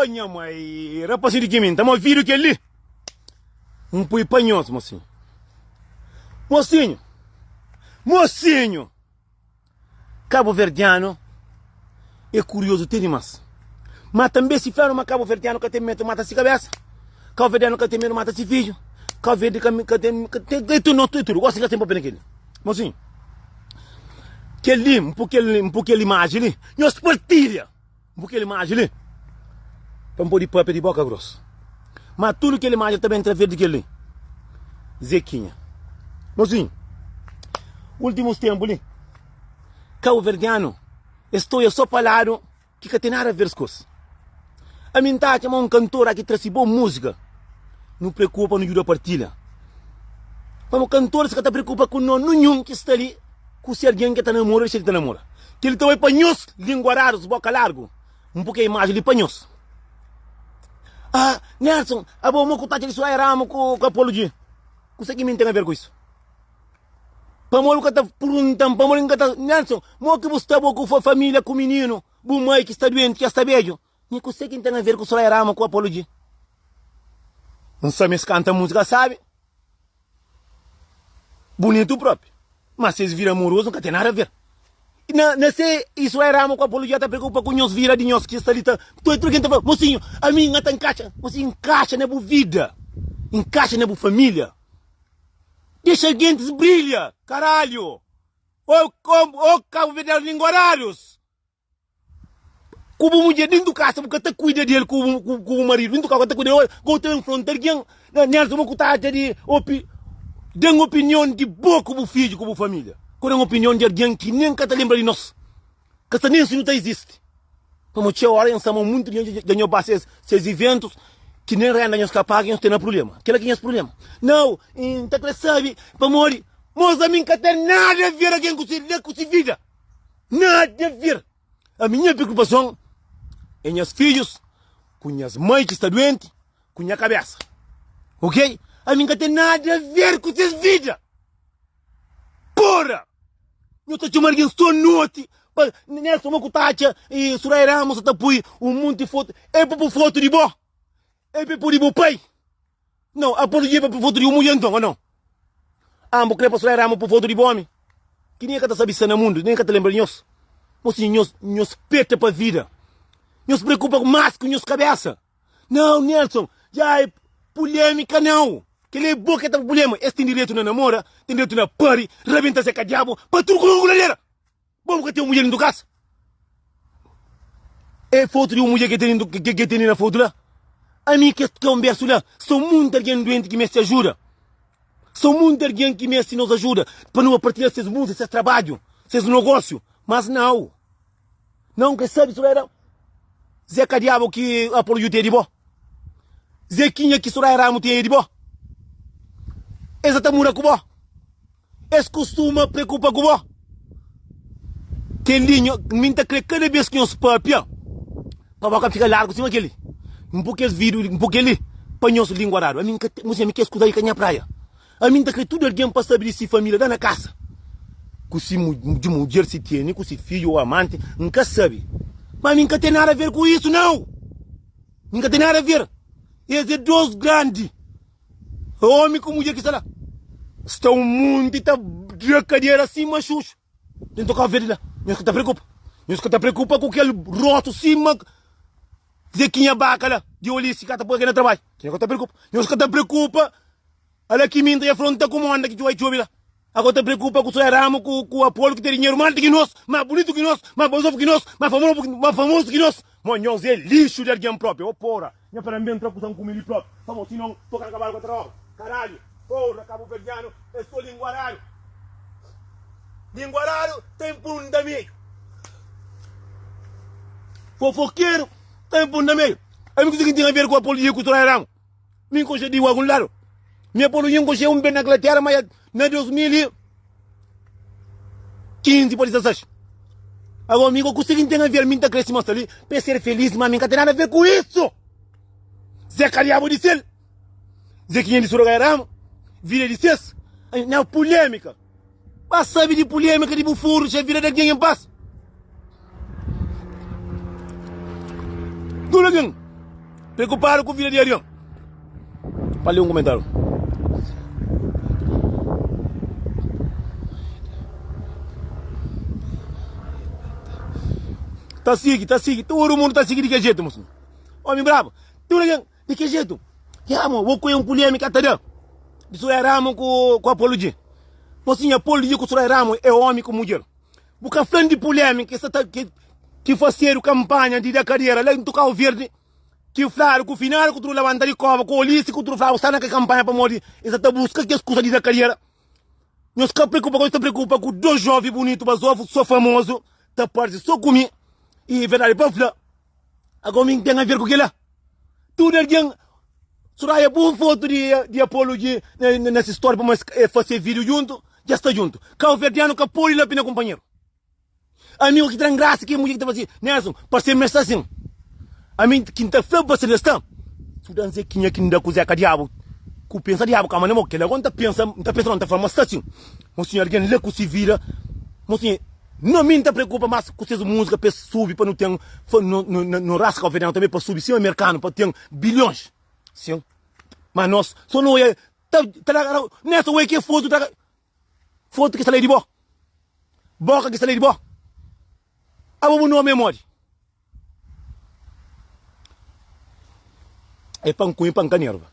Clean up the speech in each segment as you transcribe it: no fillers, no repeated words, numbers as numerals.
Oh nha mai, rapasinhu di ki mi ta movidu kel li. N pui pa nhos, mosinhu. Mosinhu, mosinhu! Kabuverdianu é kuriozu te dimas. Ma tanbe si fladu ma kabuverdianu ka ten medu mata si kabesa, kabuverdianu ka ten medu mata si fidju, kabuverdi ka ka ten ka ten e tudu, e tudu. Gosi ka ten papia na kel li. Mosinhu, kel li, N pui kel, N pui kel imaji li, nhos partilha! Bu kel imaji li pa N pode papia di boka gros. Ma tudu kel imaji ta ben traves di kel li. Zekinha. Mozinhu, ultimus tenpu li, kauverdianu es ta oia so pa ladu ki ka ten nada ver kos. Ami N ta atxa ma un kantor aki trase bon musika, nu preokupa nu djuda partilha. Pamo kantoris ka ta preokupa ku no ninhun ki sta li ku se algen ki ta namora dexa di ta namora. Kel-li ta bai pa nhos, linguaradus, boka largu. N pui kel imaji li pa nhos. Ah, Nelson, abo mo ku ta atxa di Soraya Ramos ku Apolo G? Kuse ki mi N ten aver ku isu? Pamodi bu ka ta purgunta-m? Pamodi N ka ta. Nelson, mo ki bu sta bo ku familia, ku mininu, bu mai ki sta duenti, ki sta bedju? Nha kuse ki N ten aver ku Soraya Ramos ku Apolo G? N sabe es kanta múzika sabi. Bunitu propi. Ma se es vira amorozu N ka ten nada aver. Na, na se isu é rama ku apologia ta preokupa ku nhos vira di nhos ki sta li ta tudu tudu ken ta fla mosinhu ami N ta nkaxa. Mosinhu nkaxa na bu vida, nkaxa na bu familia. Dexa gentis brilha, karalhu. Ô, ô, ô kabuverdianus linguarárius. Ku bu mudjer dentu kasa bu ka ta kuida del ku bu ku bu maridu dentu kasa bu ka ta kuida del gosi bu ta infronta algin na Nelson mo ku ta atxa di opi den opinion di bo ku bu fidju ku bu familia ku den opinion di algin ki nen ka ta lembra di nos ka sta nen si nu ta izisti pamo txeu ora N sta ma muntu di dja nho ba ses ses iventus ki nen renda nhos ka paga nhos ten na prublema kila ki nhos prublema nau N ta kre sabi pamodi mos ami N ka ten nada a ver algin ku si ku si vida. Nada a ver! Ami nha preokupason é nhas fidjus ku nhas mai ki sta duenti ku nha kabesa. Ok? Ami N ka ten nada a ver ku ses vida! Porra! Nhu ta txoma algen so noti pa Nelson ma ku ta atxa e Soraya Ramos sa ta pui un monti fotu. É pa pui fotu di bo? É pa pui di bu pai? Não, apologia pa foto di un mulher então, ou não? Ah, bu kre pa Soraya Ramos pui foto di bu omi? Ki ningen ka ta sabi sta na mundu, ningen ka ta lembra di nhos. Mosinhu, nhos, nhos peta pa vida. Nhos preokupa mas ku nhos kabesa. Não, Nelson, dja é pulêmika não. Kel é bo ke ta pulema. Es ten direitu na namora, ten direitu na pari, rabenta se kadiabu pa tudu ku ladera. Bo bu ka ten un mudjer dentu kasa? É fotu di un mudjer ke tene ke tene na fotu la? Ami kes konbersu la, sta munti algen duenti ki meste ajuda. Sta munti algen ki meste nos ajuda pa nu partilha ses múzika, ses trabadju, ses nogósiu. Mas nau. Nau, N ka sabe si Zé ka diabu ki Apolo Ju ten di bo. Zé kinha ki Soraya Ramo ten di bo. Es ta mura ku bo. Es kustuma preokupa ku bo? Kel-li, mi N ta krê kada bês ki nhos pâpia, pa bo ka fika largu sima kel-li. N poi kes vídiu, N poi kel-li pa nhos língua radu. Ami N ka ten, ami kes kuza li ka nha praia. Ami N ta krê tudu algen pa sabe di si família la na kasa, ku si mudjer, si tene, ku si fidju ô amanti, N ka sabe. Má ami N ka ten nada a ver ku isu, nau! Mi N ka ten nada a ver. Es é dôs grandi. Omi ku mudjer ki sta la. Sta un munti ta dra kadera sima xuxu. Dentu Kau Verdi la. Nhos ka ta preokupa. Nhos ka ta preokupa ku kel rostu sima Zekinha Baka la di Olisi ka ta poi na trabadju. Nhos ka ta preokupa. Nhos ka ta preokupa ala ki minta ya fronta ku monda ki txuba txobi la. Agora ta preokupa ku Soraya Ramos ku ku Apolo ki ten dinheru más di ki nos, más bunitu ki nos, más bazofu ki nos, más famoso más famoso ki nos. Mo nhos é lixu di algen propi. Ô porra, nha fla N ben tra kusa N kume li propi. Pamodi sinon toka na kabalu ka ta roba. Karalhu, porra kabuverdianu é so linguaradu. Linguaradu ta inpunda meiu. Fofokeru ta inpunda meiu. Ami kusa ki N ten a ver ku Apolo i ku Soraya Ramos? Mi nkonxe di algun ladu. Mi Apolo nhu nkonxe un ben na Inglaterra, ma na 2015 pa 16. Agora mi kusa ki N ten a ver, mi N ta kre sima sta li pa ser feliz, ma mi N ka ten nada a ver ku isu. Zé Kadiabu di sel, Zé Kinha di Sorocaba Rama, vida di ses, na pulemika. Ba sabe di pulemika di bu furu, xa vida di algen en pas. Tudu algen. Preokupadu ku vida di algen. Pa lé un komentáriu. Ta sigi, ta sigi, tudu mundu ta sigi di kel jetu, mosinhu. Omi brabu, tudu algen di kel jetu. Ya, mo, bo ku un pulémika ta da di Soraya Ramo ku, ku Apolo G. Mosinhu, Apolo G ku Soraya Ramo é omi ku mudjer. Bu ka fla-m di pulémika ki sta ta, ki, ki fasedu kanpanha di da kadera la ntu Kau Verdi. Ki fladu ku finadu ku tudu labanta di koba ku olisi ku tudu fla bu sta na ke kampanha pamodi e sa ta buska kes kusa di da kariera nhos ka preokupa ku nhos ta preokupa ku dos jovi bunitu bazofu so famozu ta parsi so ku mi i verdadi pa fla ago mi ten aver ku kila tudu algen Soraya bu fotu di di Apolo di na si story pamodi e fase video juntu dja sta juntu kauverdianu ka podi lapina kumpanheru. Ami o ki tra-m grasa ki mudjer ki ta fla si, Nelson, parse ma es sta sin. Ami ki N ta fla pa ser es sta. Su da-m Zekinha ki N da ku Zeka Diabu ku pensa Diabu kama na mo. Kel ago N ta pensa, N ta pensa no, N ta fla ma sta sin. Mo sinhor algen la ku si vida. Mo sinhor, no mi N ta preokupa mas ku ses musika pa es subi pa nu ten no rasa kabuverdianu tanbe pa subi sima merkanu pa ten bilhons. Sin. Ma nos so no oia ta ta Nelson oia ke fotu ta Fotu ki sta la di bo. Boka ki sta la di bo. Abo bu nomi é modi? É pa N kume pa N ka nerva.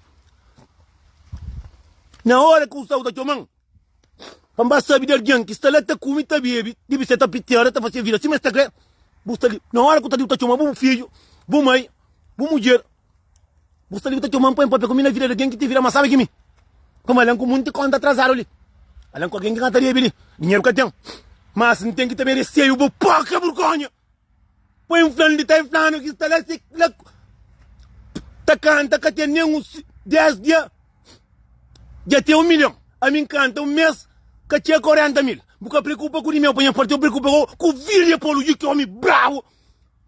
Na ora ki u sta txoman pa N ba sabe di algen ki sta la ta kume ta bebe, dibi ser ta pitera, ta fase vida sima es ta kre, bu sta li. Na ora ki u ta di u ta txoma bu fidju, bu mai, bu mudjer. Bu sta li bu ta txoma-m pa N papia ku mi na vida di algen ki ti vida más sábi ki mi. Pamodi algen ku munti konta atrazadu li. Algen ku algen ki ka ta debe li. Dinheru ka ten. Mas N ten ki ta merese-u bu poka burgonha. Poi N fla-m li ta fla-nu ki sta la si la ta kanta ka ten nen un 10 dia dja ten un milhon. Ami N kanta un mes ka txega 40 mil. Bu ka preokupa ku di meu pa nha parti, bu preokupa ku vida di Apolo Gi ki omi brabu.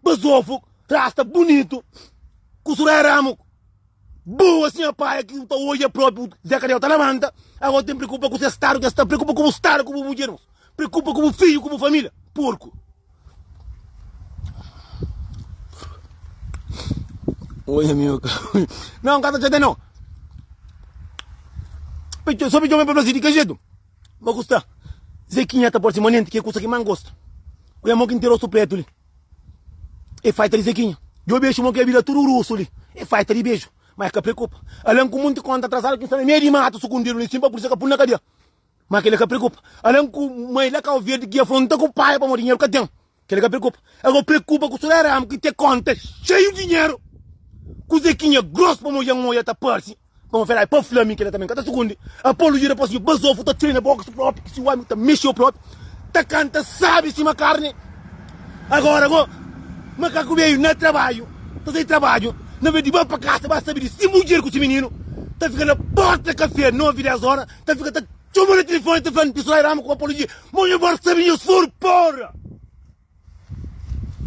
Bazofu, rasta bunitu, ku suraya ramu boa sinha paia ki ta odja propi Zé Kadeu ta labanta, agora ten preokupa ku se stadu ke sta, preokupa ku bu stadu ku bu mudjer, preokupa ku bu fidju ku bu familia, porku. Oi amigo, não, ka ta txate não. Só pidi homem pa fla si di ke jetu. Ma ku sta Zequinha ta parse manenti ki é kusa ki más gosta. Ku é mo ki N ten rostu pretu li. E faita di Zequinha. Djo bexu mo ki é bira tudu rusu li. E faita di beju. Ma e ka preokupa. Alen ku munti konta atrasadu ki N sta na meiu di matu sukundidu li sin pa pulisia ka pun na kadia. Ma kila ka preokupa. Alen ku mai la Kau Verdi ki afronta ku paia pamodi dinheru ka ten. Kila ka preokupa. Ago preokupa ku Soraya Ramos ki ten konta xeiu di dinheru. Ku Zequinha grosu pamodi dja N odja ta parse. Pamo fla, pa fla mi kila tanbe ka ta sukundi. Apolo jira pa si bazofu ta trena box propi ki si omi ta mexeu propi, ta kanta sabi sima karni. Agora go, makaku beju na trabadju, ta sai trabadju, na vez di ba pa kasa ba sabi di si mudjer ku si mininu, ta fika na porta kafe novi, des ora, ta fika ta txoma na tilifoni ta fla, N ti rama ku Apolo jira, mo nho bora sabi nhos furu, porra!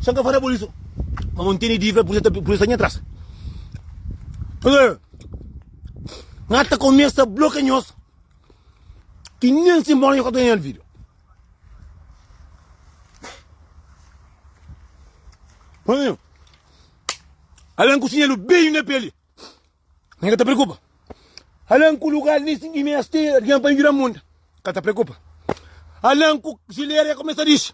Xa ka fala por isso. Mas não tem dívida, por isso por isso atrás. Ngata começa a bloquear nós. Que nem se embora eu tô vídeo. Olha. Além que o chinelo bem na pele. Nen ka ta preokupa. Alan ku lugar li si mi meste algen pa djuda munda. Ka ta preokupa. Alan ku gilera ya kumesa dixi.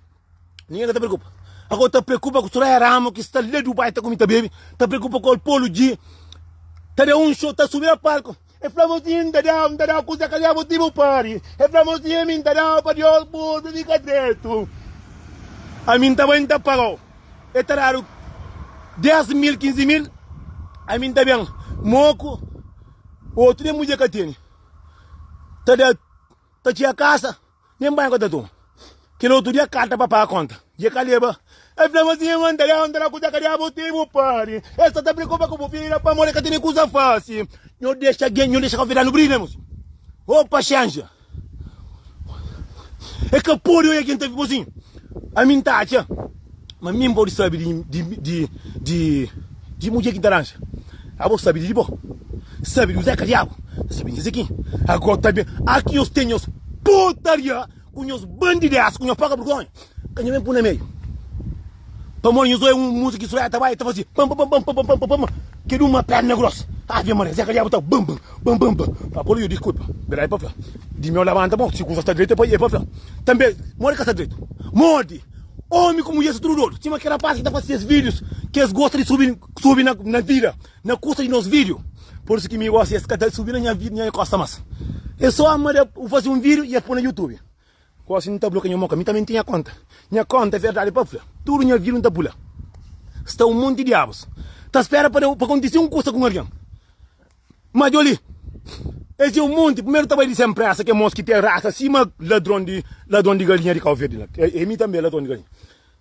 Ningen ka ta preokupa. Agora ta preokupa ku Soraya Ramo ki sta la Dubai ta kumi ta bebe. Ta preokupa ku Apolo G. Ta da un show, ta subi na palco. E fla mozinho N ta dau, N ta dau kuza ka da bo ti bu pari. E fla mozinho mi N ta dau pa Deus bu fika dretu. Ami N ta bai N ta pagau. E ta dadu 10 mil, 15 mil, ami N ta ben moku, otu nen mudjer ka tene. Ta da, ta txia kasa, nen banhu ka ta toma. Kel otu dia karta pa paga konta, dja ka leba. E fla ma si N ta da, N ta da kuza ka da bo ti bu pari. E sta ta preokupa ku bu vida pamodi e ka tene kuza fasi. Nho dexa gen, nho dexa konvidadu brilha, mosi. Oh, paxénxa! É ka pode oia ken ta fi sin. Ami N ta atxa ma mi N pode sabe di di di di di mudjer ki N ta ranja. Abo sabe di di bo. Sabe di Zeka Diabu. Ta sabe di Zekin. Agora ta ben aki nhos ten nhos potaria ku nhos bandidesa ku nhos poka burgonha. Ka nhos ben pui na meiu. Pamodi nhos oia un múzika ki Soraya ta bai ta fase pam pam pam pam pam pam pam. Kel uma perna gros. Ave Maria, Zé Kadiabu ta bum bum, bum bum bum. Apolo yo diskulpa, verdadi pa fla. Di meu labanta bon, si kusa sta dretu é pa fla. Tanbe, modi ka sta dretu? Modi? Omi ku mudjer sta tudu dodu. Sima kel rapaz ki ta fasi ses videos, ki es gosta di subi subi na na vida, na kusta di nos video. Por isu ki mi gosi es ka ta subi na nha nha kosta mas. É so ama da fasi un video i es poi na youtube. Gosi N ta blokia nha moka, mi tanbe N ten nha konta. Nha konta é verdadi pa fla. Tudu nha vida N ta pula. Sta un monti diabus ta spera pa pa kontise un kusa ku un algen. Ma djo li, es é un monti. Primeru ta bai di sen presa ke mos ki ten rasa sima ladron di ladron di galinha di Kau Verdi la. E mi tanbe ladron di galinha.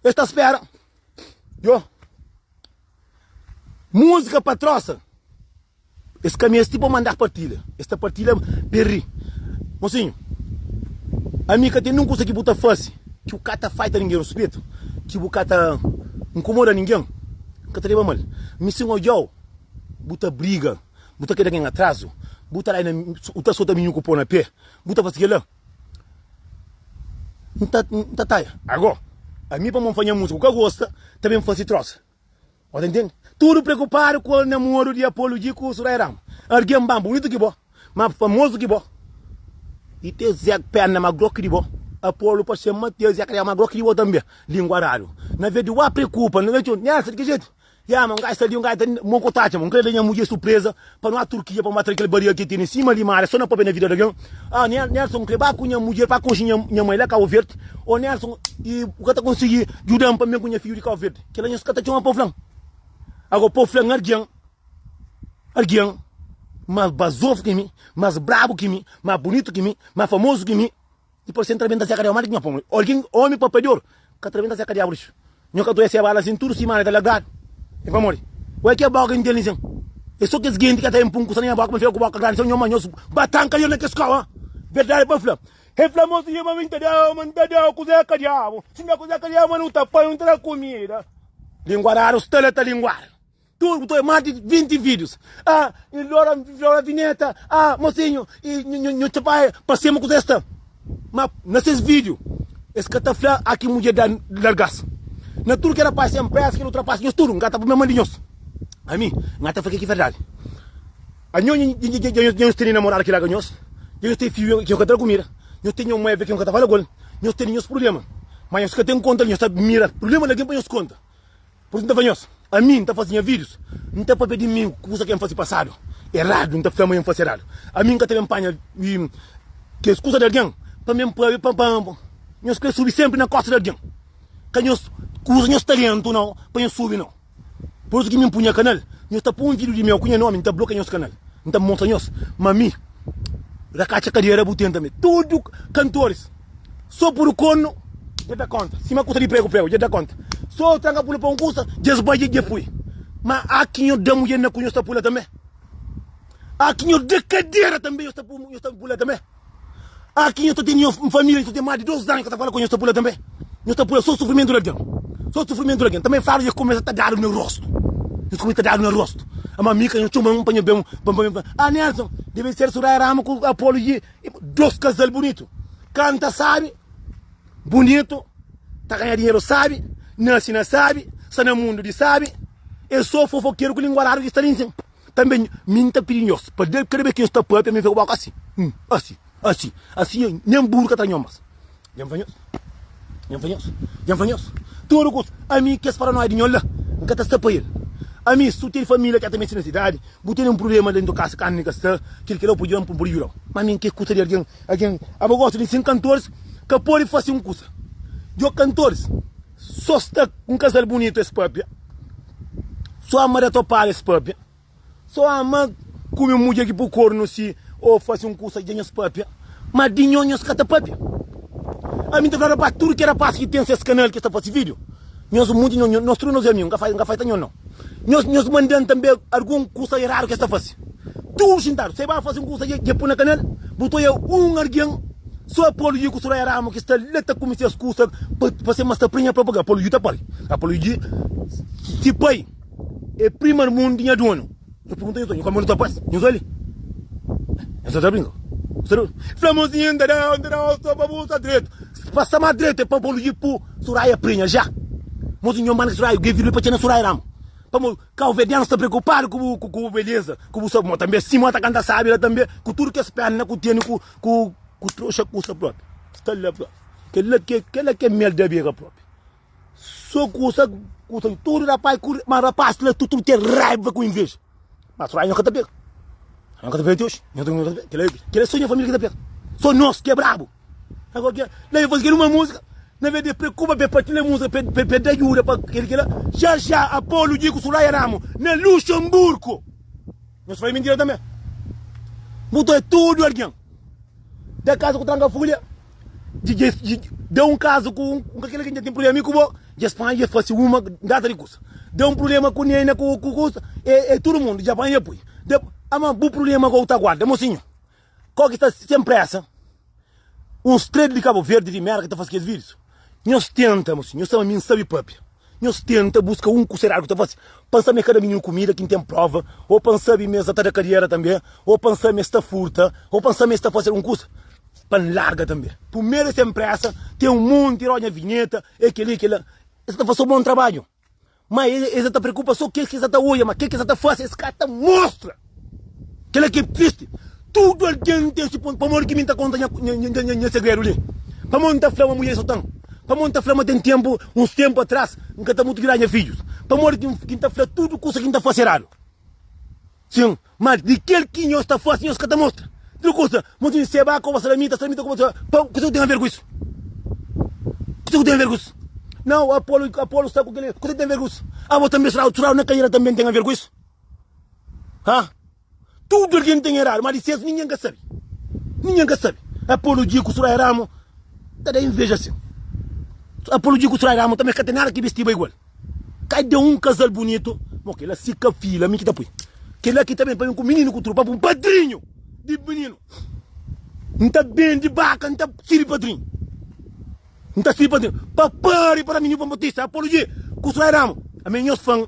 Es ta spera. Djo, musika pa trosa. Es ka meste pa manda partilha. Es ta partilha pe ri. Mosinhu, ami ka ten nun kusa ki bu ta fase ki bu ka ta faita ningen ruspetu, ki bu ka ta nkomoda ningen. N ka ta leba mal. Mi si N odja-u, bu ta briga, bu ta keda ken atrazu, bu ta dai na, bu ta sota minhu ku po na pe, bu ta fase kila. N ta, N ta taia. Ago, ami pamo N fla nha musika, bu ka gosta, ta ben fase trosa. Bo ta ntende? Tudu preokupadu ku namoru di Apolu Dji ku Surai Rama. Algen ba bunitu ki bo, ma famozu ki bo. I te Zé perna ma groki di bo. Apolu parse ma te Zé ma groki di bo tanbe. Linguaradu. Na vez di wa preokupa, na vez di nessa di ki jetu? Ya ma un gaju sta li, un gaju ta mo ku tacha, ma un kre da nha mudjer surpresa pa no a Turkia pa no ba tra kel baria ki tene sima li mare so na papia na vida di algen. Ah Nelson, un kre ba ku nha mudjer pa konxe nha mai la Cabo Verde. Oh Nelson, i bu ka ta konsigi djudan pa mi ku nha fidju di Cabo Verde. Kela nhos ka ta txoma pa fla-m. Agora pa fla-m algen, algen mas bazofu ki mi, mas brabu ki mi, mas bunitu ki mi, mas famozu ki mi, dipos sen trabenta seka diabu, mas di ki nho pô-m. Algen, omi papia di oru, ka trabenta seka diabu lixu. Nho ka ta seba la sin tudu simana ta largadu. E pamodi? Ué ki boka N ten li sin? É so kes genti ka ta inpun kusa na nha boka pa N fika ku boka grandi, so nho ma nhos batanka yo na kes kau, ha? Verdadi pa fla. El fla mosi ma mi ta da, ma N ta da kuzé ka diabu. Si N da kuzé ka diabu, ma nu ta pai, nu ta da kumida. Linguaradu sta la ta linguara. Tudu ku mas di 20 vídius. Ah, i lora, lora vinheta. Ah, mosinhu, i nhu ta bai pa sima kuzé sta. Ma na ses vídiu, es ka ta fla a ki mudjer da largas. Na tudu ki rapaz sen presa, kel otu rapaz, nhos tudu, N ka ta pui ma di nhos. Ami, N ka ta fla ke ki verdadi. Anho dja nhos tene namorada ki larga nhos, dja nhos ten fidju ki nhos ka ta da kumida, nhos ten nhos mueble ki nhos ka ta fala ku el, nhos tene nhos prublema, ma nhos ka ten konta, nhos ta mira prublema di algen pa nhos konta. Pur isu N ta fla nhos, ami N ta fase nha videos, N ta papia di mi kusa ki N fase pasadu eradu, N ta fla ma N fase eradu. Ami N ka ta ben panha kes kusa di algen pa mi N papia pa nhos kre subi senpri na kosta di algen. Ka nhos uza nhos talentu nau pa nhos subi nau. Pur isu ki mi N pui nha kanal, nhos ta pui un video di meu ku nha nomi, N ta blokia nhos kanal. N ta mostra nhos ma mi rakatxa kadera bu ten tanbe. Tudu kantoris so puru kornu dja da konta, sima kusa di pregu pregu dja da konta. So tranka pula pa un kusa dja es bai dja pui. Ma a ki nhos da mudjer na ku nhos ta pula tanbe. A ki nhos da kadera tanbe nhos ta pula tanbe. Aki nhos ta ten nhos familia, nhos ta ten más di 2 anu ka ta fala ku nhos ta pula tanbe. Nhos ta pula so sufrimentu di algen. So sufrimentu di algen. Tanbe fala dja kumesa ta dadu na rostu. Nhos kumesa ta dadu na rostu. Ama mi ka nhos txoma-m pa nhos ben pa pa pa Ah Nelson, debe ser Soraya Rama ku Apolo G. Dos kazal bunitu. Kanta sabi, bunitu, ta ganha dinheru sabi, nasi na sabi, sta na mundu di sabi. É so fofokeru ku linguaradu ki sta li nsin. Tanbe, mi N ta pidi nhos, pa kada bes ki nhos ta papia, mi N fika ku boka asi, asi, asi, asi, nen buru ka ta nhos mas. Dja N fla nhos, dja N fla nhos, dja N fla nhos, tudu kusa. Ami, kes paranoia di nhos la, N ka ta sta pa el. Ami, su ten familia ki ta meste na sidadi, bu tene un prublema dentu kasa, karni ka sta, kel kila, bu pudi juda-m, N pudi juda-u. Ma ami, N ke kusa di algen, algen, abo gosta di sin kantoris ka pode fase un kusa. Djo kantoris so sta un kazal bunitu es papia. So ama da topada es papia. So ama kume un mudjer ki pui kornu si o fase un kusa dja nhos papia. Ma di nho nhos ka ta papia. Ami ta fla rapaz tudu ki rapaz ki ten ses kanal ki sta fase video nhos munti nho nos tudu nos é amigu nka fai nka fai ta nho nau. Nhos nhos mandan tanbe algun kusa eradu ki es ta fase. Tudu xintadu se ba fase un kusa dja pui na kanal bu ta oia un argen so Apolo Dji ku Soraya Ramo ki sta la ta kume ses kusa pa pa se ma sta prinha pa paga Apolo Dji ta pari Apolo Dji si pai é prima armun di nha donu Nhos pergunta nhos, nhos ka manda ta pas nhos ali nhos ta brinka fla mozinho nta dau nta dau so pa bu sta dretu pa sta ma dretu é pa Apolo Dji pu Soraya prinha ja mozinho nhos manda ki Soraya ge video pa txena Soraya Ramo. Pamodi kauverdianu sta preokupadu ku bu ku bu beleza, ku bu sabor tanbe. Sima ta kanta sabi la tanbe, ku tudu kes perna ku tene ku ku ku troxa kusa propi. Sta la propi. Kela ke kela ke mel di abega propi. So kusa kusa tudu rapaz ku ma rapaz la tudu ten raiba ku inveja. Mas Soraya nho ka ta pega. Nho ka ta pega ti oxi. Nho ka ta pega. Kela kela so nha familia ki ta pega. So nos ki é brabu. Agora que lá eu fazer uma música, na vez de preocupa pe partilha música, pe pe pe da ajuda pa aquele que lá. Já já Apolo Dico Soraya Ramo na Luxemburgo. Nós fala mentira também. Botou é tudo alguém. Da casa com tranca folha. De, de, de, deu um caso com um, com aquele que já tem problema com o de Espanha faz uma data de curso. Deu um problema com Nena com com curso, é, é todo mundo, Japão e apoio. Deu, ama bu problema com o Taguarda, mocinho. Qual que está sem pressa? Uns três de Cabo Verde de merda que tá fazendo aqueles vídeos. Nós tenta, mocinho, nós também sabe papia. Nós tenta busca um conselheiro que tá fazendo. Pensa me cada menino comida que tem prova, ou pensa me mesa tá da cadeira também, ou pensa me está furta, ou pensa me está fazendo um curso. Pan larga também. Primeiro sem pressa, tem um monte de roda vinheta, é aquele, aquele. Esse tá fazendo um bom trabalho. Ma es ta preokupa so kes ki sa ta oia, ma kel ki sa ta fase, es ka ta mostra. Kela ki é tristi. Tudu algen ten si pontu. Pamodi ki mi N ta konta nha, nha, nha, nha, nha segredu li? Pamodi N ta fla ma mudjer so ten? Pamodi N ta fla ma ten tenpu, uns tenpu atras, N ka ta mutu djuda nha fidjus? Pamodi ki N ta fla tudu kusa ki N ta fase eradu? Sin, ma di kel ki nhos ta fase, nhos ka ta mostra. Tudu kusa, mo tin seba koba salamita, salamita koba seba, pa kusa ku ten aver ku isu? Kusa ku ten aver ku isu? Nau, Apolo, Apolo sta ku keli, kusa ku ten aver ku isu? Abo tanbe surau, surau na kaira tanbe ten aver ku isu? Ha? Tudu algen ten eradu, ma di ses ningen ka sabi. Ningen ka sabi. Apolo dji ku Suraya Ramo ta da inveja sin. Apolo dji ku Suraya Ramo tanbe ka ten nada ki bistiba igual. Kada un kazal bunitu, mo kela si ka fila mi ki ta pui. Kela ki ta ben pa mi ku mininu ku trupa, un padrinhu di mininu. N ta bendi baka, N ta sirbi padrinhu. N ta sirbi padrinhu. Pa pari pa da mininu pa batista. Apolo dji ku Soraya Ramo. Ami nhos fan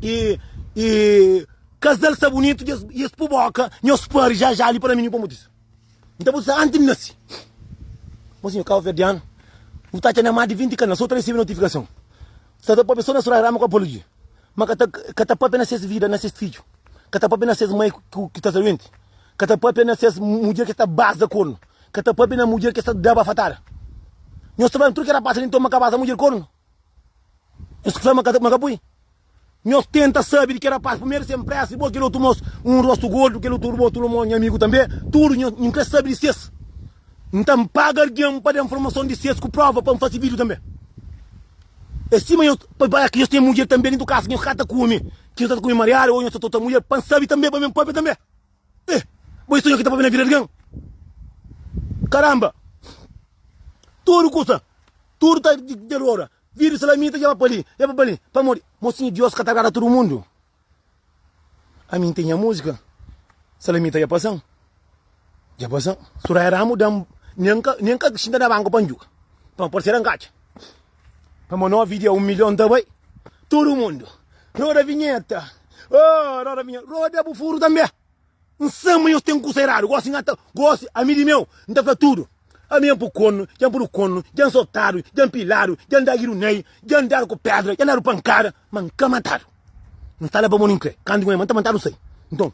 e e kazal sta bunitu e es pu boka nhos pari ja ja li pa da mininu pa batista. N ta busa anti N nasi. Mo sinhor kabuverdianu, bu ta atxa na más di 20 kanal, so ta resebe notifikason. Sta ta papia so na Soraya Rama ku Apologia, ma ka ta ka ta papia na ses vida, na ses fidju, ka ta papia na ses mai ku ki ta sta duenti, ka ta papia na ses mudjer ki sta baza kornu, ka ta papia na mudjer ki sta da bafatada. Nhos ta fla tudu ki rapaz li nton ma ka baza mudjer kornu? Nhos fla ma ka ma ka pui? Nhos tenta sabe di kel rapaz primeru sem pressa bo kel otu mos um rostu gordu kel otu otu mo nha amigu tambe tudu nhos n kre sabe di ses n ta paga algen pa da informason di ses ku prova pa n fasi video tambe é sima nhos pa pa ki nhos ten mudjer tambe dentu kasa ki nhos ka ta kume ki nhos ta kume mariadu o nhos ta tota mudjer pa n sabe tambe pa mi papia tambe eh bo é so nhos ki ta papia na vida di algen karamba tudu kusa tudu ta derora Viri salamita dja ba pa li, dja ba pa li. Pamodi? Mosinhu, Dios ka ta agrada tudu mundu. Ami N ten nha múzika. Salamita dja pasa-m. Dja pasa-m. Soraya Ramo da-m, nen ka, nen ka xinta na banku pa N djuga. Pamodi pode ser N katxa. Pamodi 9 dia 1 milhon ta bai. Tudu mundu. Roda vinheta. Oh, roda vinheta. Roda bu furu tanbe. N sa ma nhos ten kusa eradu. Gosi N ata, gosi, ami di meu, N ta fla tudu. Ami dja N pui kornu, dja N pudu kornu, dja N sotadu, dja N piladu, dja N dagidu nei, dja N dadu ku pedra, dja N dadu pankada, ma N ka matadu. N sta la pamodi N kre. Kantu ki N ta matadu, N sai. Nton,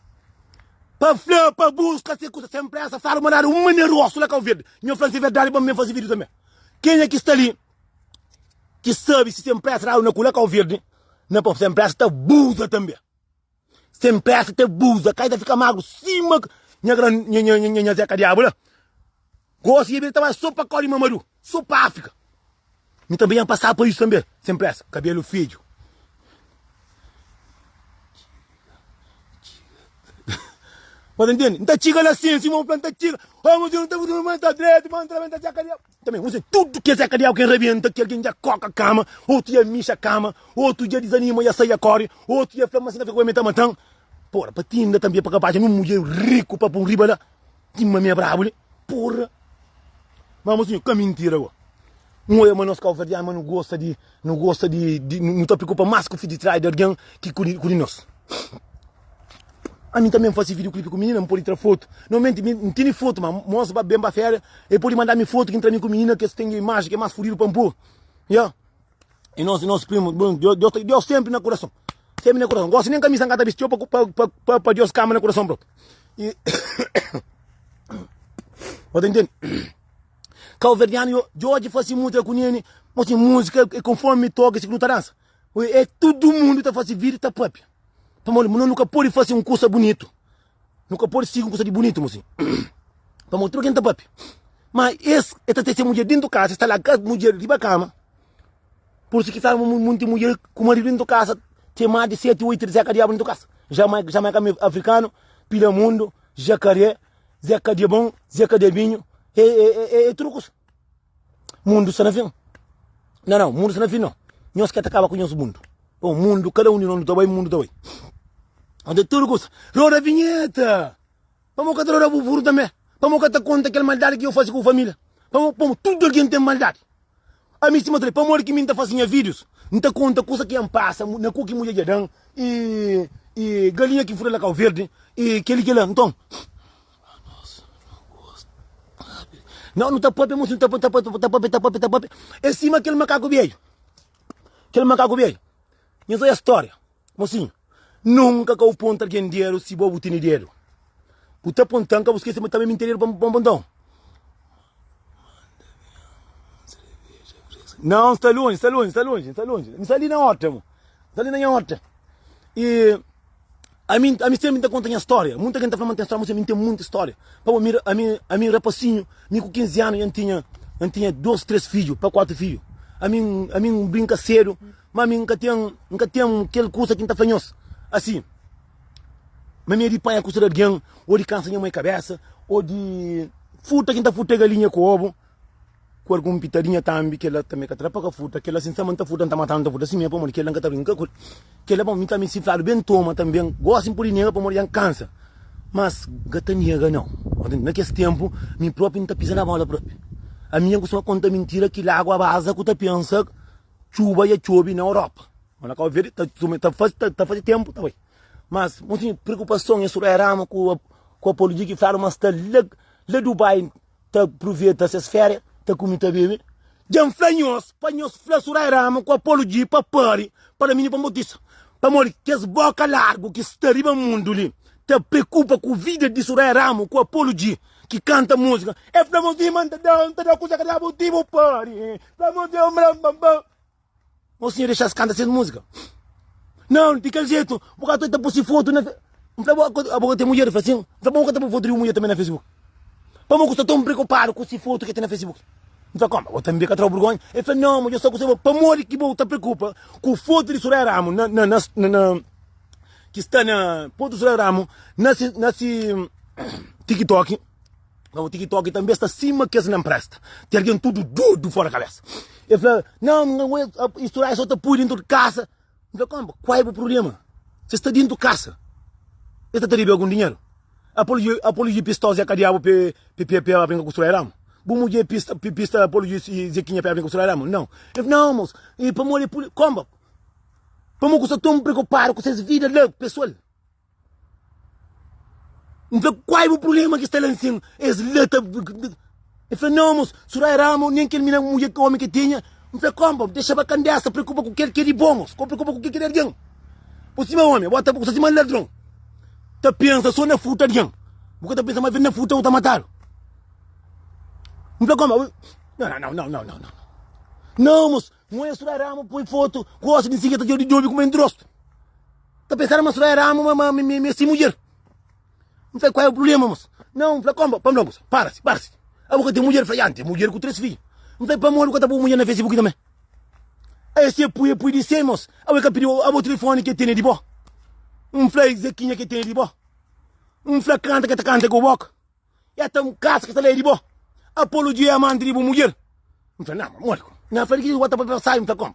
pa fla, pa buska se kusa sen presa, fladu ma dadu un manera rostu la Kau Verdi. Nho fla-m si é verdadi pa N ben fase video tanbe. Kenha ki sta li ki sabe si sen presa dadu na ku la Kau Verdi, na pa sen presa ta buza tanbe. Sem pressa te buza, kai ta fika magro sima nha gran nha nha nha nha Zeca Diabo la. Gosi ele ta vai só pa Cori Mamadu, só pa África. Mi também ia passar por isso também, sem pressa, cabelo feio. Mas entende? Não tá txiga lá sim, Simão Flan tá txiga. Oh, mas eu não tá mas tá direito, mas tá tá Zeca Diabo. Também, você tudo que é Zeca Diabo quem rebenta, que alguém já coca cama, outro dia mixa cama, outro dia desanima, já sai a corre, outro dia fala, mas ainda fica com a matando. Porra, pa tinda também para capaz, num mulher rico para pôr riba lá. Tinha minha brabo ali. Porra. Mas mocinho, que mentira agora. Um olha, mas nós cabo-verdianos, mas não gosta de, não gosta de, de não tá preocupa mais com o filho de trás de alguém que com de nós. Ami também faço videoclipe com menina, não pode tirar foto. Normalmente, não tem foto, mas moça vai bem para férias, ele pode mandar me foto que entra mim com menina, que tem imagem que é mais fodido para pôr. Yeah. E nós, e nosso primo, bom, Deus, Deus, Deus sempre na coração. Semi na kurason. Gosi nen kamisa N ka ta bisti txeu pa, pa, pa, pa, pa Deus kama na kurason propi. E Bo ta intende? Kauverdianu yo, Djodje fasi múzika ku Nene, mosi múzika é konformi toki si ku nu ta dansa. É tudu mundu ta fasi vídiu ta papia. Pamodi no nu ka pode fasi un kusa bunitu. Nu ka pode sigi un kusa di bunitu mosi. Pamodi tudu algen ta papia. Ma es e ta ten se mudjer dentu kasa, es ta larga mudjer riba kama. Pur isu ki fla ma munti mudjer ku maridu dentu kasa ten más di seti, oitu zeka diabu dentu kasa. Jamaika, Jamaika afrikanu, pila mundu, jakaré, zeka diabon, zeka diabinhu, e, e, e, e tudu kusa. Mundu sta na fin. Não, não, mundu sta na fin não. Nhos ke ta kaba ku nhos mundu. Bom, mundu, kada un di nos nu ta bai, mundu ta bai. Onde tudu kusa. Roda vinheta! Pamo ka ta roda bu furu tambe. Pamo ka ta konta kel maldadi ki yo fasi ku bu familia. Pamo, pamo, tudu algen ten maldadi. Ami sima ta pamodi ki mi nta fasi nha videos, nta konta kusa ki N pasa na ku ki mudjer dja dan, i, i galinha ki fura la Kau Verdi, i keli kela. Nton, Não, nu ta papia, mosi, nu ta ta papia, ta papia, ta papia, ta papia. É sima kel makaku bedju. Kel makaku bedju. Nhos oia stória. Mosinhu, nunka ka bu ponta algen dedu si bo bu tene dedu. Bu ta pontan, ka bu skese ma tanbe mi ten dedu pa N ponta-u. Não, sta lonji, sta lonji, sta lonji, sta lonji. N sta li na horta, mo. N sta li na nha horta. E ami, ami sempre ta conta nha história. Muita gente ta fala, mas tem história, mas ami tem muita história. Pa bo mira, ami, ami rapacinho, mi com 15 anos, eu tinha, eu tinha dois, três filhos, pa quatro filhos. Ami, ami brinca cedo, mas ami nunca tem, nunca tem aquele coisa que tá fala nhos. Assim, mas mi é de panha custa de alguém, ou de cansa minha mãe cabeça, ou de furta quem tá furta galinha com ovo. Ku algun pitadinha tambi kela tambi ka ta da pa ka furta kela sin sama nta furta nta matadu nta furta si mé pamodi kela nka ta brinka ku kela bom mi tambi si fladu ben toma tamben gosi npudi nega pamodi dja nkansa mas nka ta nega nau na kes tempu mi propi nta pisa na bola propi ami nha kustuma konta mintira ki lagua baza ku ta pensa txuba dja txobi na Europa ma na Kau Verdi ta ta fasi ta fasi tempu ta bai mas mosinhu preokupason é suru erama ku ku apologia ki fladu ma sta la la Dubai ta pruveta ses féria, ta kume ta bebe. Dja N fla nhos pa nhos fla Surai Rama ku Apolu Dji pa pari pa da mininu pa N bautisa. Pamodi kes boka largu ki sta riba mundu li ta preokupa ku vida di Surai Rama ku Apolu Dji ki kanta múzika. E fla mos di ma N ta da, N ta da kuza ka da bo ti bu pari. Fla mos di bam bam bam. Ô sinhor, dexa-s kanta ses múzika. Não, di kel jetu, bu ka ta pô si fotu na. N fla, bo, abo ka ten mudjer? El fla, sin. N fla, bo ka ta pô fotu di bu mudjer tanbe na Facebook? Pamodi ku sta ton preokupadu ku si fotu ki ten na Facebook? N fla, koma, bo tanbe ka tra-u burgonha? El fla, nau, ma dja sta ku se bo. Pamodi ki bo ta preokupa ku fotu di Soraya Ramo na, na, na, na, ki sta na, fotu di Soraya Ramo na si, na si TikTok? Ma o TikTok tanbe sta sima kes na npresta. Ten algen tudu dodu fora kabesa. El fla, Não, não é, isto lá só ta pui dentro de casa. N fla, Kompa, qual é o problema? Se sta dentro casa, el ta ta debe algum dinheiro? Apologia, apologia pista Zé Cadiabo pe pe pe pe brinca com Soraya Ramo? Bu mulher pista pista apologia Zequinha pe brinca com Soraya Ramo? Não. El fla, não, moço, e pamodi, kompa, pamodi ku sta tão preocupado com ses vida lá, pessoal? N fla, kual é bu problema ki sta la nsin? Es la ta. El fla, não, mos, Soraya Ramo, nem kel mina mudjer ki omi ki tinha. N fla, kompa, dexa ba kandesa, preokupa ku kel ki é di bo, mos, ka preokupa ku kel ki é di algen. Bo sima omi, bo ta bo sta sima ladron, ta pensa so na furta algen. Bu ka ta pensa ma na furta bu ta matadu. N fla, kompa, não, não, não, não, não, não. Não, mos, mo é Soraya Ramo, poi foto, gosta di nsin, ta djobi kuma é ndrostu. Ta pensaba ma Soraya era ama ma mi mi si mudjer. N fla, qual é o problema, moço? Não, n fla, komba, pa m para si, para si. Abo ka ten mudjer? Fla, ya, n ten mudjer ku 3 fidju. N fla, pamodi bu ka ta pui mudjer na Facebook tanbe? Aí se pui, e pui di se, moço. Abo ka pidi abo telefone ke tene di bo. N fla, Zequinha ke tene di bo. N fla, kanta ke ta kanta ku boka. Ya ta un kasa ki sta la é di bo. Apologia é amanti di bu mudjer. N fla, na, modi ku. Na fla di ki bu ta papia sabi, N fla, koma?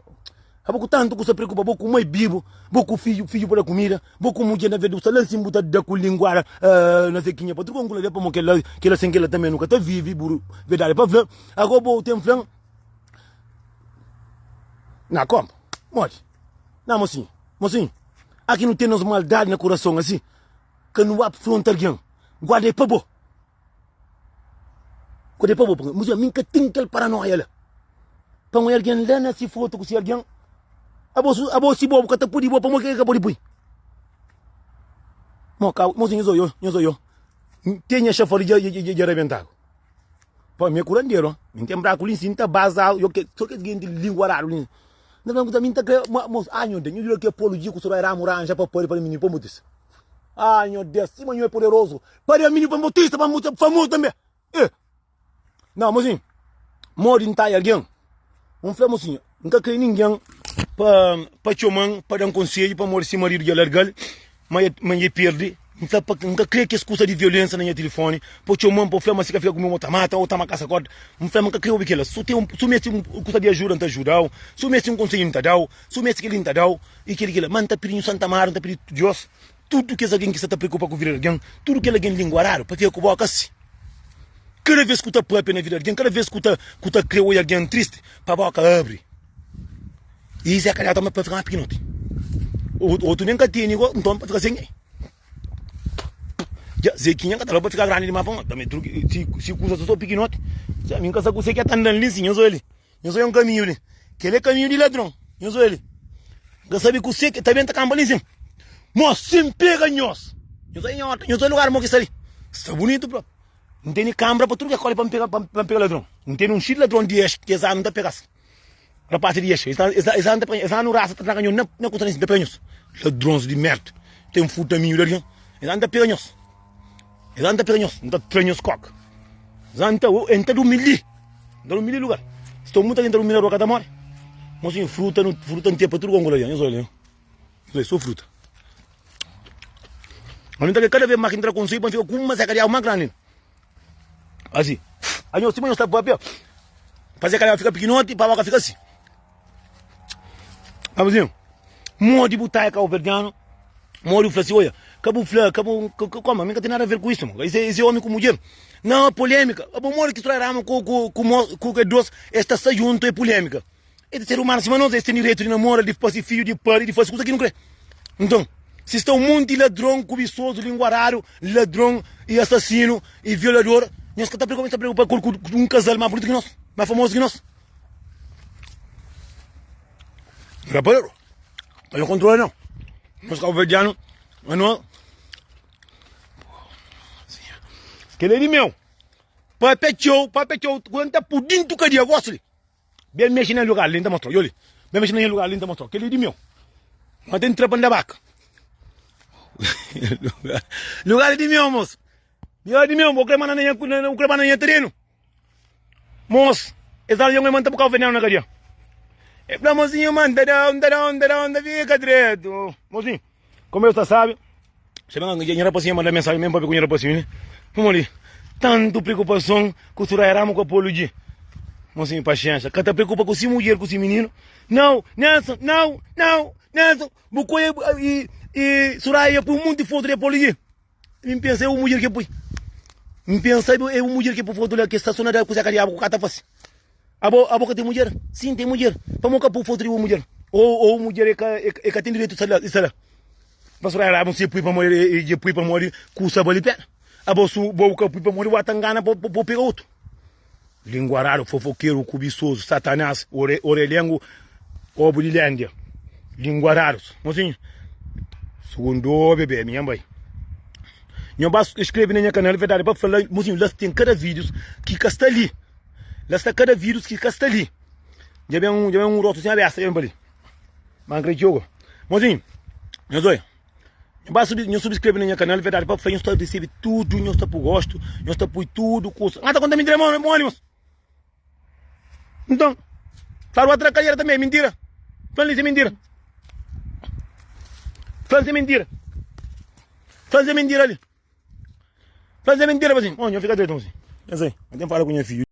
Abo ku tantu ku sta preokupa, bo ku mai bibu, bo ku fidju, fidju pa da kumida, bo ku mudjer na vez di bu sta la nsin bu ta da ku linguada uh, na zekinha pa truka un kula pamo kela, kela sen kela tanbe nu ka ta vivi, buru, verdadi pa fla. Ago bo ten flan, na, koma? Modi? Na, mosinhu, mosinhu, aki nu ten nos maldadi na kurason asi. Ka nu afronta algen. Guarda é pa bo. Guarda é pa bo. Mas mi ka ten kel paranoia la. Pa un algen la na si foto ku si algen. Abo su abo si bo bu ka ta pudi bo pamodi ke ka pudi pui? Mo ka mo si nhos oio nhos oio te nha xafari dja dja dja rebentadu. Pa mi é kuranderu mi ten braku li nsin ta baza yo ke so kes genti linguaradu li. Na fla kusa mi nta kre ma mos ah nho Deus nho juda ke apologia ku sorai ramu ranja pa pari pa mininu pa mutisa. Ah nho Deus sima nho é poderoso pari a mininu pa mutisa pa mutisa famoso tambe. Eh! Não, mozinho, modi N ta algen, N fla mozinho, N ka kre ningen pa pa txoman pa dan konsedju pamodi si maridu dja largal, ma e ma e perde, N fla pa N ka kre kes kusa di violensia na nha tilifoni, pa txoman pa fla ma si ka fika ku mi mo ta mata o ta makasa korda, N fla ma N ka kre obi kela, su ten su meste un kusa di ajuda N ta ajudau, su meste un konsedju N ta dau, su meste keli N ta dau, i keli kila, ma N ta pidi nhu Santa Mara, N ta pidi Dios, tudu kes algen ki sta ta preokupa ku vida di algen, tudu kel algen linguaradu pa fika ku boka si. Kada vez ku ta papia na vida di algen, kada vez ku ta ku ta kre oja algen tristi, pa boka abri. I Zé Kalhau ta pa fika más pikinoti. Otu nen ka tene go, nton pa fika sen ei. Dja Zekinha ka ta da pa fika grandi dimás pamodi tanbe truki si si kusa sta so pikinoti. Ami N ka sa kuse ki ta andan li nsin, nhos oja li. Nhos oja un kaminhu li. Kel é kaminhu di ladron. Nhos oja li. N ka sabe kuse ki ta ben ta kanba li nsin. Mos, si N pega nhos, nhos oja nha orta, nhos oja lugar mo ki sta li. Sta bunitu propi. N tene kanbra pa tudu kes kóli pa N pega, pa N pega ladron. N tene un xil di ladron di es, ki es anu N ta pega-s. Rapaz di es, es anu ta pega, es anu rasa ta tranka nhos na, na kusa li nsin, ta pega nhos. Ladrons di merda, ten furta minhu di algen, es anu ta pega nhos. Es anu ta pega nhos, N ta tra nhos koka. Es anu ta, N ta durmi li, N ta durmi li lugar. Sta muta algen ta durmi na rua ka ta more. Mosinhu, fruta, fruta N ten pa tudu konku la, nhos oja li. Nhos oja, so fruta. Ami ta kada vez mas ki N tra konselhu pa N fika ku uma zeka di agu mas grandi. Asi. Anhos sima nhos ta papia, pa zeka di agu fika pikinoti, pa boka fika asi. Abuzinhu, modi bu ta é kabuverdianu, modi bu fla si, oia, ka bu fla, ka bu, koma, mi ka ten nada a ver ku isu, mo. Esse é omi ku mudjer. Não, é polêmica. Abo modi ki strai rama ku, ku, ku, ku ke dos, es ta sta juntu, é polêmica. Es é ser umanu sima nos, es ten direitu di namora, di fase fidju, di pari, di fase kuza ki nu kre. Nton, si sta un monti ladron, kubisozu, linguaradu, ladron i asasinu i violador, nhos ka ta preokupa, nhos ta preokupa ku un kazal más bunitu ki nos, más famozu ki nos? Rapaderu, ka nhos kontrola nau. Nos kabuverdianu, anos, kel é di meu. Papia txeu, papia txeu, ku N ta pui dintu kadia gosi li. Ben mexe na lugar li, N ta mostrau. Yo li. Ben mexe na nha lugar li, N ta mostrau. Kel-li é di meu. Má ten tra pa N da baka. Lugar é di meu, moço. Lugar é di meu. Bo kre manda na nha, bu kre manda na nha terenu. Moço, es algen oi manda ta bukau venenu na kadia. E fla, mozinho, man, ta da-u, N ta da-u, N ta da-u, N ta fika dretu. Mozinho, Como eu ta sabe, se ben nha rapazinha manda mensagem mesmo papia ku nha rapazinho ne. Pamodi tantu preocupason ku Soraya Ramos ku Apolo G. Mocinho paciência, ka ta preocupa ku si mulher ku si menino. Não, Nelson, não, não, Nelson, bu koi e, e Soraya pui um monte de foto de Apolo G. Mi pensa é o mulher que pui. Mi pensa é o mulher que pui foto lá que sta só na da kusa ka diabo ku ka ta fasi. Abo, abo ka ten mudjer? Sim, ten mudjer. Pamo ka pui fotu di bu mudjer? Ou, ou mudjer e ka, e ka ten direitu sta la, sta la. Pastor era abo si pui pamodi, e dja pui pamodi kusa bali pena. Abo su, bo ka pui pamodi bu ta ngana pa, pa pega otu. Linguaradu, fofokeru, kubisozu, satanás, ore, orelengu, obu di lendia. Linguaradus. Mosinhu, sugundu bebe, minha mãe. Nho ba escreve na nha canal, verdade, pa fala, mosinhu, lá tem cada vídeos que ka sta li. La sta kada vírus ki ka sta li. Dja ben un, dja ben un rostu sin abesta, dja ben pa li. Ma N kre txeu. Mozinhu, nhos oi. Nho ba subi, nho subscreve na nha kanal, verdade pa fla, nhos ta recebi tudu, nhos ta pui gostu, nhos ta pui tudu kusa. N ta konta mintira mo, moli mos. Nton, fladu atracalhera tanbe, é mintira. Fla-m li se é mintira. Fla-m se é mintira. Fla-m se é mintira li. Fla-m se é mintira, mozinhu. Ô, nho fika dretu, mozinhu. Pensa aí, N ten fala ku nha fidju.